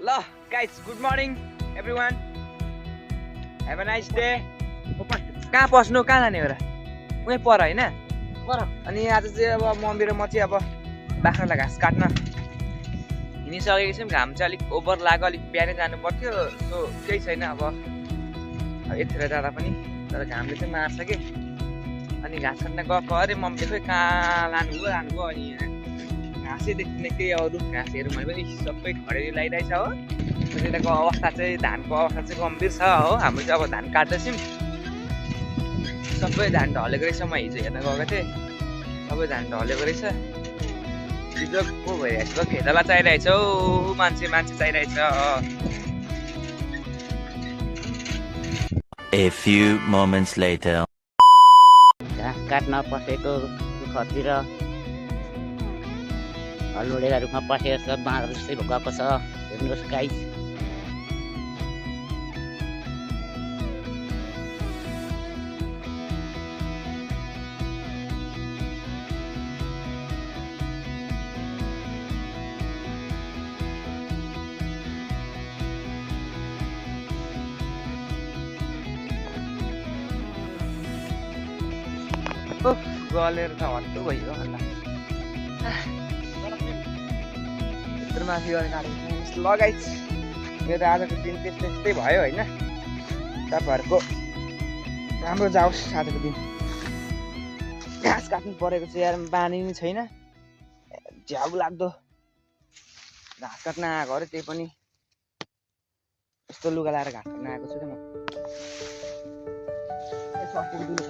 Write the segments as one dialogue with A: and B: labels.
A: ल guys good morning everyone have a nice day. कहाँ पस्नु कहाँ जाने हो र उही पर होइन अनि आज चाहिँ अब मम्मी र म चाहिँ अब बाख्रालाई घाँस काट्न हिँडिसकेको छौँ। घाम चाहिँ अलिक ओभर लाग्यो, अलिक बिहानै जानु पर्थ्यो, सो केही छैन। अब यतिखेर जाँदा पनि तर घामले चाहिँ मार्छ कि। अनि घाँस काट्न गएको अरे मम्मीले खोइ कहाँ लानुभयो अनि घाँसै देख्ने केही अरू घाँसहरू भने पनि सबै खडेरी लगाइरहेछ हो। त्यताको अवस्था चाहिँ धानको अवस्था चाहिँ गम्भीर छ हो। हाम्रो चाहिँ अब धान काट्दैछौँ, सबै धान ढलेको रहेछ। म हिजो हेर्न गएको थिएँ, सबै धान ढलेको रहेछ। हिजो को भइरहेछ खेतला चाहिरहेछ हौ, मान्छे चाहिरहेछ।
B: A few moments later.
C: घाँस काट्न पसेको दुःखतिर हलुडेर रुखमा पसेको छ, बाँदर जस्तै गएको छ। हेर्नुहोस् गाइस,
A: गलेर त हट्टु भयो अन्त यत्रो माथि गएर काटेको लगाइछ। यो त आजको दिन त्यस्तै भयो होइन। तपाईँहरूको राम्रो जाओस् आजको दिन। घाँस काट्नु परेको चाहिँ यार बानी नै छैन, झ्याउ लाग्दो घाँस काट्न आएको अरे। त्यही पनि यस्तो लुगा लाएर घाँस काट्न आएको छु कि म। अस्तिको दिन छ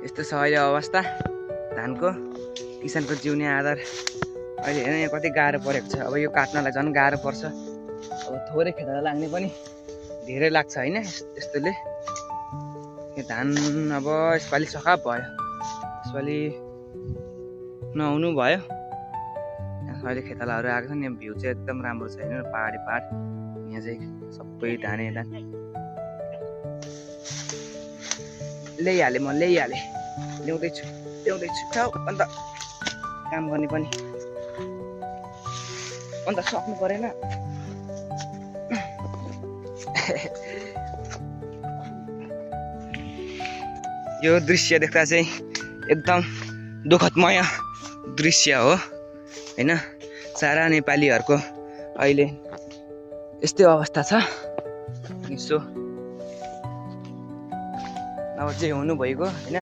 A: यस्तो छ अहिले अवस्था धानको। किसानको जिउने आधार अहिले हेर्न यहाँ कति गाह्रो परेको छ। अब यो काट्नलाई झन् गाह्रो पर्छ। अब थोरै खेताला लाग्ने पनि धेरै लाग्छ होइन। यस्तोले यो धान अब यसपालि सखा भयो, यसपालि नहुनु भयो। अहिले खेतालाहरू आएको छ नि, भ्यू चाहिँ एकदम राम्रो छ होइन। पहाडी पहाड यहाँ चाहिँ सबै धानै धान ल्याइहालेँ, म ल्याउँदैछु अन्त काम गर्ने पनि अन्त सक्नु परेन। यो दृश्य देख्दा चाहिँ एकदम दुःखदमय दृश्य हो होइन। सारा नेपालीहरूको अहिले यस्तै अवस्था छ। सो अब चाहिँ हुनु भइगयो होइन।